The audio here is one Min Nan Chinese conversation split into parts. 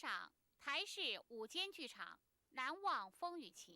賞台視午間劇場《難忘風雨情》。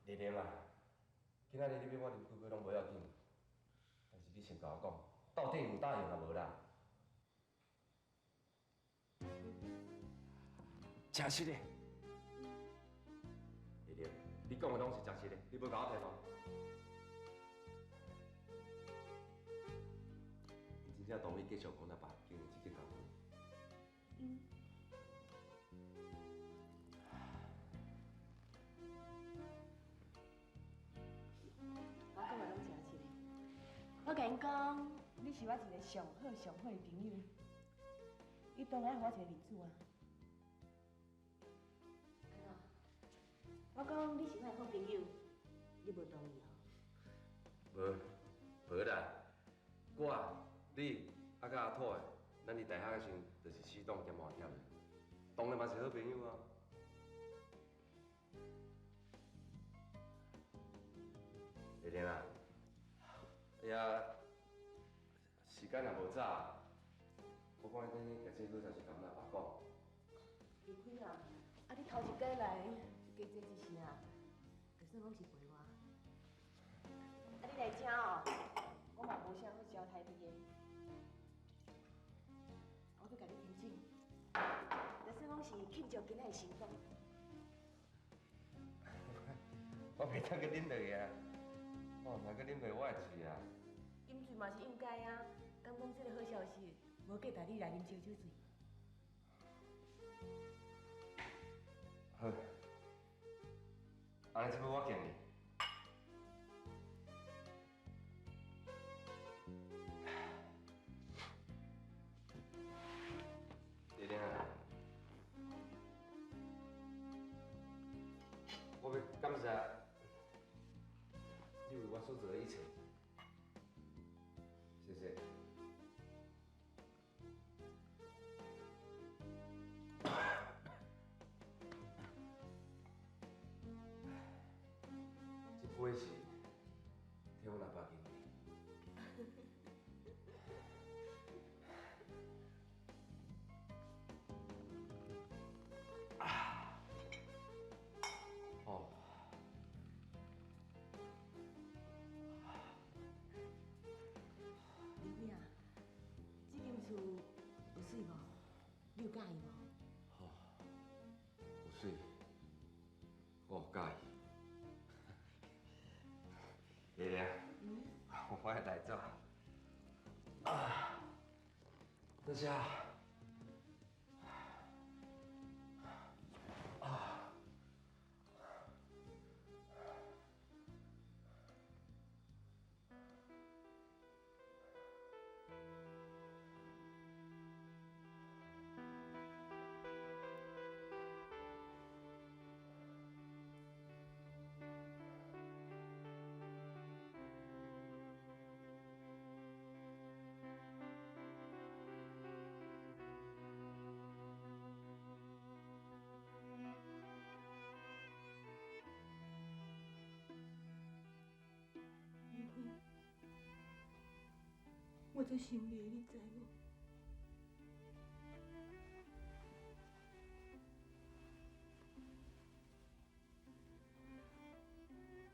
丽玲啊，今仔日你欲我啉幾杯攏無要緊，但是你先共我講，到底有答應抑無啦？誠實的，麗玲，你講的攏是誠實的，你無共我騙哦。你真正同意繼續講阿爸經營這間公司？嗯。我講的攏誠實的，我共𪜶講，你是我一个上好上好的朋友，你當然予我一个面子啊。按怎？我講你是我的好朋友，你無同意哦？無，無啦。我、你啊，佮阿土的，咱佇大學的時陣就是死黨兼換帖的，當然嘛是好朋友啊。麗玲啊，哎呀，時間也無早，我看你共這好消息共阮阿爸講。劉輝啊，啊你頭一擺來就加坐一聲，就算講是陪我。啊你來遮哦，我嘛無啥好招待你的，我欲共你斟酒，就算講是慶祝今仔的成功。我袂當閣啉落去啊！我毋通閣啉落，我會醉啊！飲醉嘛是應該啊，敢講這个好消息，無過帶你來啉燒酒醉。好，按呢這杯我敬你。麗玲啊，我欲感謝你為我所做的一切，謝謝。這杯是替阮阿爸敬的。哦。劉輝啊，這間厝有媠無？你有佮意無？哦，有媠，我有佮意。麗玲，我愛來走。啊，多謝。啊。我足心你，你知無？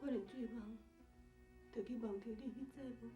我連做夢都去夢著你，你知無？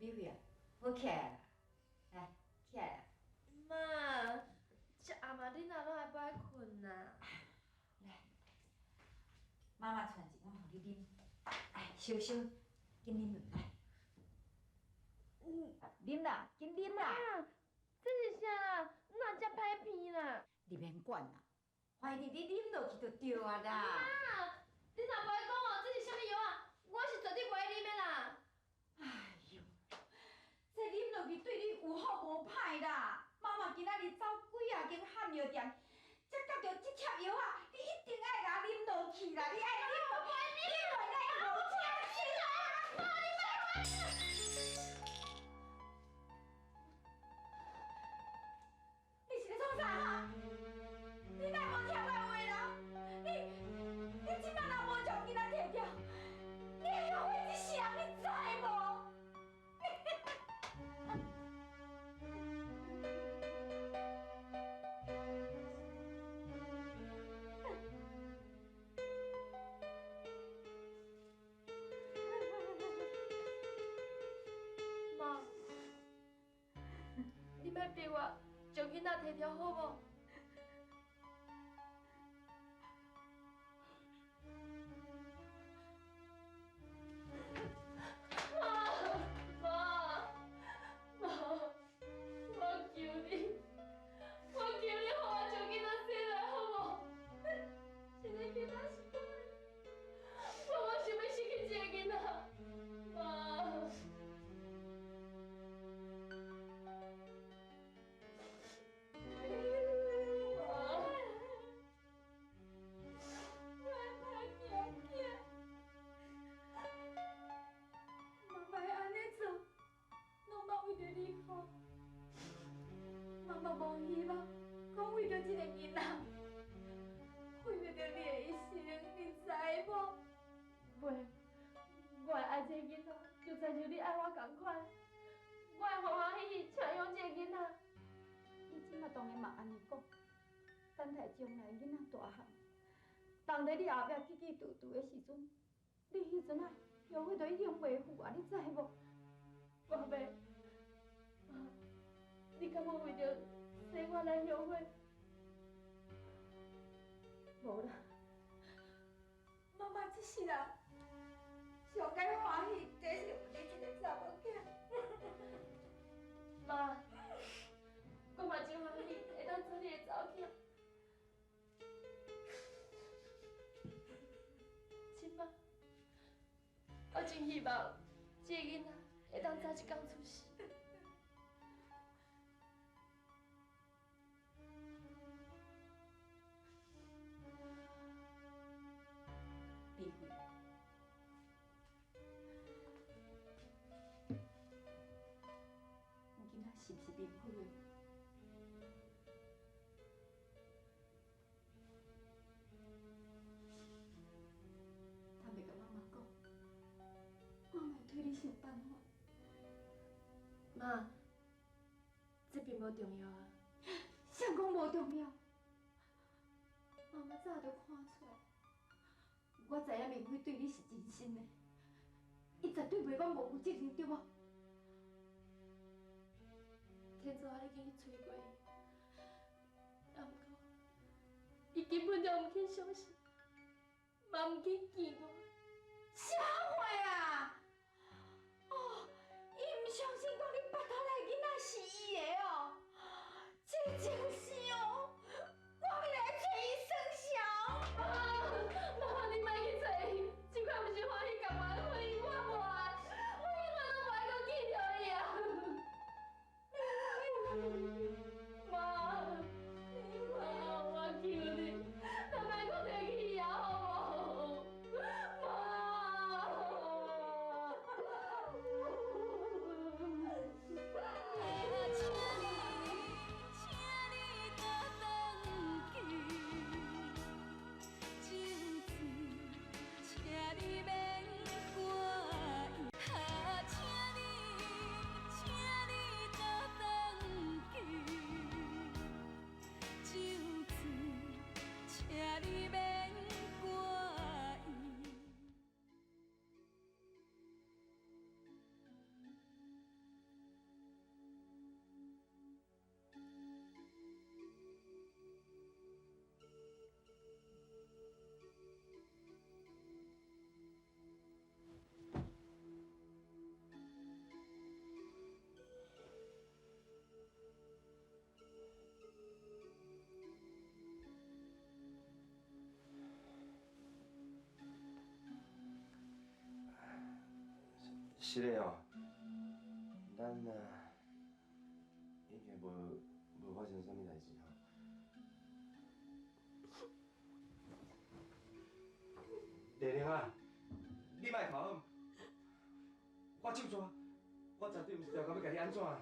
美惠啊，好起来啦，来起来啦。妈，这暗啊，你哪拢还不爱睏啊？来，妈妈传一碗予你啉，来，烧烧，紧啉落来。啉啦，紧啉啦。这是啥啦？哪遮歹鼻啦？你免管啦，反正你啉落去就对啊啦。妈，你若无爱讲哦，这是啥物药啊？我是绝对袂啉的啦。哎呦，这啉落去对你有好无歹啦。妈妈今仔日走几啊间汉药店，才觉著这帖药啊，你一定爱共啉落去啦，你爱啉落，啉落来好清醒啊！妈，你莫管。你是咧创啥哈？你哪无听我的话啦？你这摆若无将囡仔提掉，你会后悔一世人，你知无？妈，你莫逼我将囡仔提掉好无？妈，妈，妈，我求你，我求你，予我将囡仔生来好无？这个囡仔是我的，我无想欲失去这个囡仔，妈。妈，我的歹命囝，妈妈会按呢做，拢嘛为著你好。妈妈无希望，讲为著这个囡仔，毁灭著你的一生，你知无？袂，我我会爱这个囡仔，就亲像你爱我仝款，我会欢欢喜喜请养这个囡仔。你这马当然嘛按呢讲，等待将来囡仔大汉，人伫你后壁叽叽嘟嘟的时阵，你彼阵仔后悔都已经袂赴啊，你知无？我袂，妈，你敢有为著生我来后悔？无啦，妈妈这世人上该欢喜，就是有你这个查某囝。妈，我嘛真欢喜会当做你的查某囝。这摆，我真希望这个囡仔会当早一天出世。美惠，你今仔是毋是明辉的？他袂共妈妈讲，妈妈会替你想办法。妈，这并无重要啊。啥讲无重要？妈妈早就看出来，我知影明辉对你是真心的，伊绝对袂讲无负责任，对无？天祖我已经去催过伊，啊，毋过伊根本就毋肯相信，嘛毋肯见我。啥话啊？哦，伊毋相信讲你腹肚内囡仔是伊的哦，这真是哦，我欲来揣伊算账。妈，妈，你莫去揣伊，这款毋是欢喜共我的婚姻，我无爱，我永远拢无爱阁见著伊啊！妈，妈，我求你，咱莫阁提起伊啊，好无？妈。请你，请你倒转去，酒醉，请你免挂意。啊，请你，请你倒转去，酒醉，请你免挂意。是的哦，咱啊应该无发生啥物代志吼。丽玲啊，你莫哭好，我手抓，我绝对毋是调工欲共你按怎的。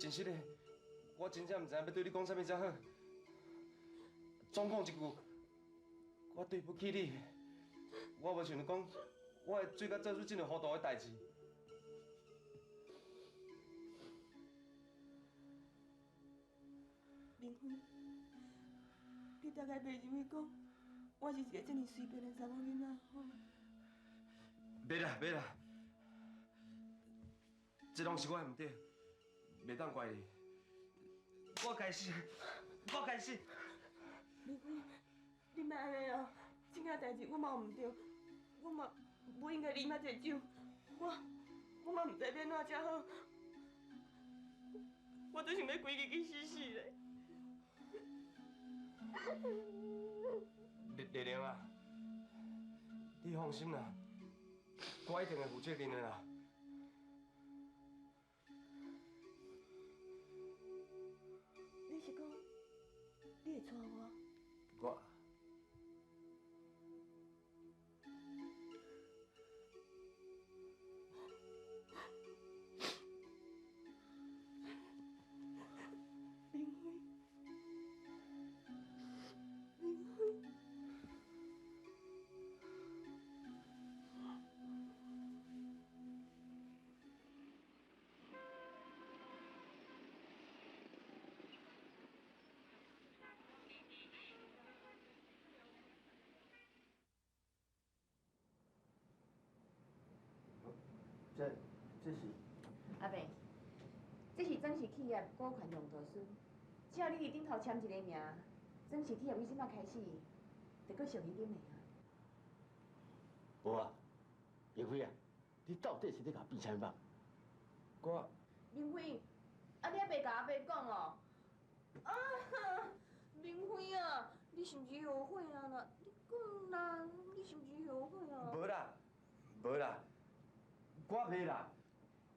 真实的，我真正毋知影欲对你讲啥物才好。总讲一句，我对不起你，我无想著讲。我会做到做出这么糊涂的代志。明辉，你大概袂认为讲我是一个这么随便的查某囡仔吼？袂啦袂啦，这拢是我的毋对，袂当怪你。我该死，我该死。明辉，你莫按呢哦，这件代志我嘛有毋对，我嘛无应该啉遐济酒，我嘛毋知欲按怎才好，我都想欲规气去死死咧。丽丽玲啊，你放心啦，我一定会负责任的啦。你是讲你会娶我？我。明辉，明辉。這是？阿伯，這是莊氏企業股權讓渡書，只要你佇頂頭簽一個名，莊氏企業從這擺開始，就閣屬於恁的啊。無啊，明輝啊，你到底是咧共變啥物夢？我明輝，啊你猶袂共阿伯講哦？啊哈，明輝啊，你是毋是後悔啊啦？你講啦，你是毋是後悔啊？無啦，無啦，我袂啦，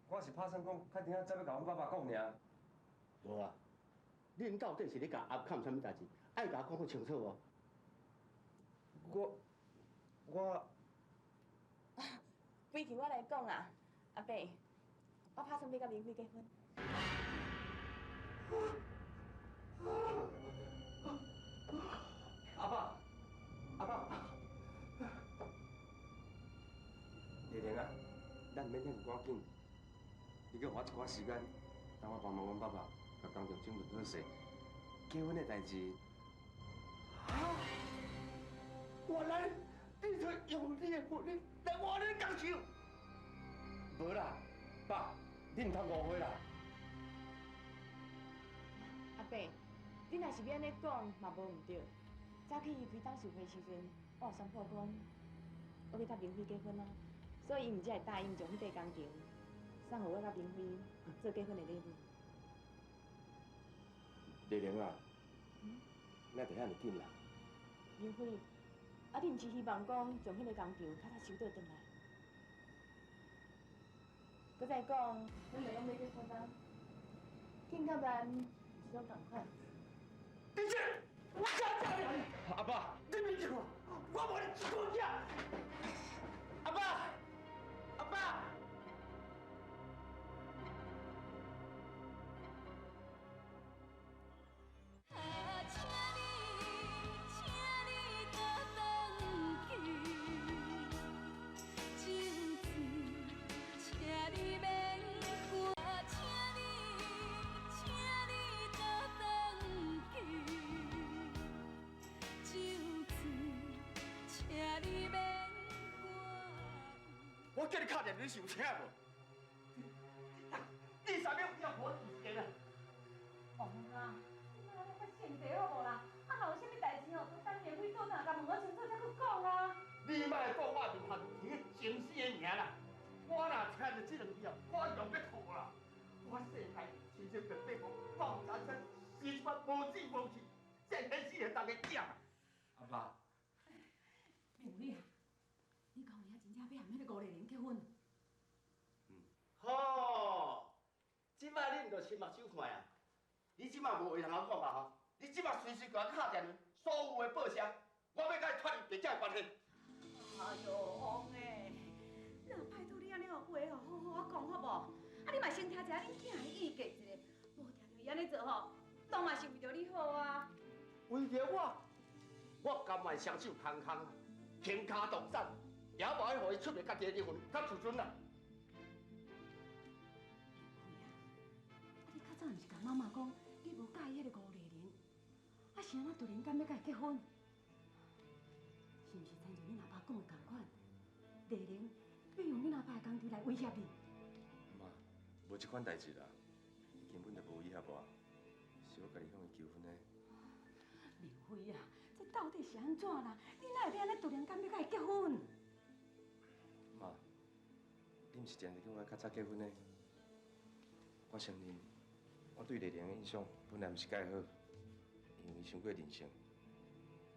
我是拍算講，較陣仔才欲共阮爸爸講爾。無啊，恁到底是咧共阿崁啥物代誌？愛共我講清楚哦。我，規氣我來講啦，阿伯，我拍算欲佮明輝結婚。阿爸，阿爸，麗玲啊，咱毋免遐爾趕緊，你閣予我一寡時間，等我幫忙阮爸爸，共工廠整頓好勢，結婚的代誌。啊！原來你就用你的權力來挖恁工廠？無啦，爸，你毋通誤會啦。阿伯，你若是欲按呢講，嘛無毋對。早起伊開董事會時陣，我有宣布講，我欲佮明輝結婚啊，所以伊才會答應將彼塊工廠送予我佮明輝做結婚的禮物。麗玲啊，哪會遐爾緊啦？明輝，啊你毋是希望講將彼个工廠較早收倒轉來？閣再講，阮兩個攏欲結婚啊，緊佮慢毋是攏仝款。你這，我教教你！阿爸，你別叫我，我無你一句囝。阿爸，阿爸。啊，請你，請你倒轉去，情字，請你免管。啊，請你，請你倒轉去，情字，請你免管。我叫你敲電話，你是有聽無？你啥物要我時間啊？王啊，你莫按呢發性地好無啦？啊，若有啥物代誌吼，等明輝倒轉來共問我清楚才閣講啊。你莫講我面頭前情死的名啦！我若聽著這兩字啊，我用欲吐啦！我世界清清白白，我毋知影是這款無智無氣，這彼死的逐个囝。阿爸，明輝啊，你敢有影真正欲和彼个吳麗玲結婚？吼，這擺你毋著親目睭看啊！你這擺無話通講啊吼！你這擺隨時共我敲電話，所有的報銷，我欲佮伊脫離白者的關係。哎喲，王欸，那拜託你按呢哦，話哦，好好仔講好無？啊，你嘛先聽一下恁囝的意見一下，無聽著伊按呢做吼，當嘛是為著你好啊。為著我，我甘願雙手空空，傾家蕩產，也無愛予伊出賣家己的靈魂，佮自尊啦。啊，你較早毋是共媽媽講，你無佮意彼个吳麗玲，啊是按怎突然間欲佮伊結婚？是毋是親像恁阿爸講的仝款？麗玲欲用恁阿爸的工廠來威脅你？媽，無這款代誌啦，伊根本就無威脅我，是我家己向伊求婚的。明輝啊，這到底是按怎啦？你哪會欲按呢突然間欲佮伊結婚？媽，你毋是定定叫我較早結婚的？我承認，我對麗玲的印象本來毋是蓋好，因為伊傷過任性。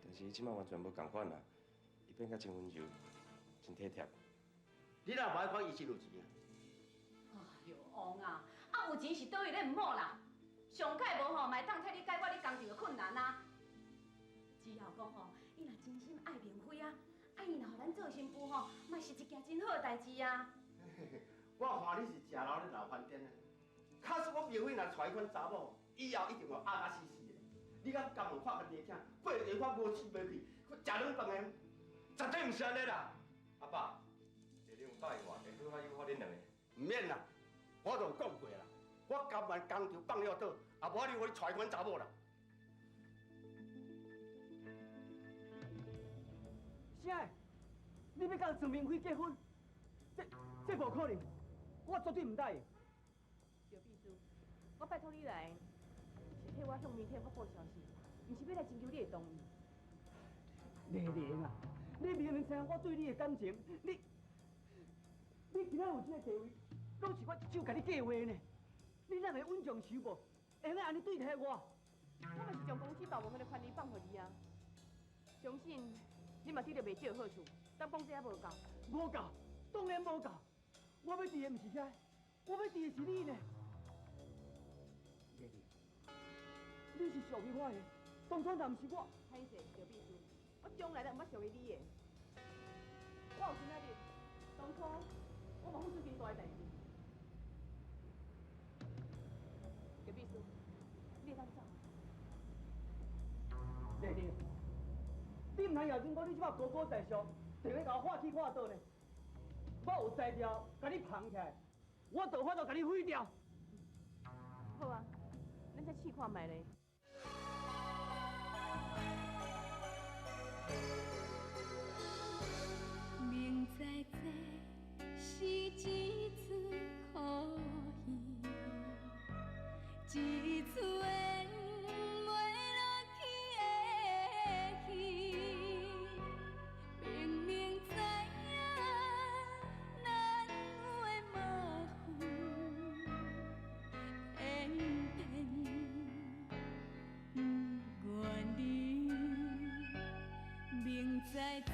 但是伊這擺完全無仝款啦，伊變甲真溫柔，真體貼。你若無愛講伊真有錢啊？哎喲，王啊，啊有錢是佗位咧毋好啦，上蓋無吼，嘛會當替你解決你工廠的困難啊。只要講吼，伊若真心愛明輝啊，啊伊若予咱做新婦吼，嘛是一件真好的代誌啊。我看你是食老咧老翻顛啊！假使我明輝若娶彼款查某，以後一定會壓甲死死的。你敢甘願看家己的囝過一款無志無氣，食軟飯的？絕對毋是按呢啦，阿爸，麗玲有答應我，會好好友好恁兩個。毋免啦，我都有講過啦，我甘願工廠放了倒，也無愛你予你娶彼款查某啦。啥？你欲佮曾明輝結婚？這無可能！我絕對毋答應。赵秘書，我拜託你來，是替我向媒體發布消息，毋是欲來徵求你的同意。麗玲啊，你明明知影我對你的感情，你今仔有這个地位，攏是我一手共你計畫呢。你哪會穩重手無？會用按呢對待我？我嘛是將公司大部分的權利放予你啊。相信你嘛得著袂少好處，但講這還無夠。無夠，當然無夠。我欲佇的毋是遐，我欲佇的是你呢。麗玲，你是屬於我的，當初若毋是我，歹勢，趙秘書，我從來都毋捌屬於你的。我有今仔日，當初我嘛付出真大的代志。趙秘書，你會當走。麗玲，你毋通也認講你這擺高高在上，定咧共我畫起畫倒呢？我有才調，共你捧起來，我就有法度共你毀掉。好啊，咱再試看覓咧。明知這是一出好戲，一出演袂落去的戲。明明知影咱有的麻煩，偏偏不愿离。明知这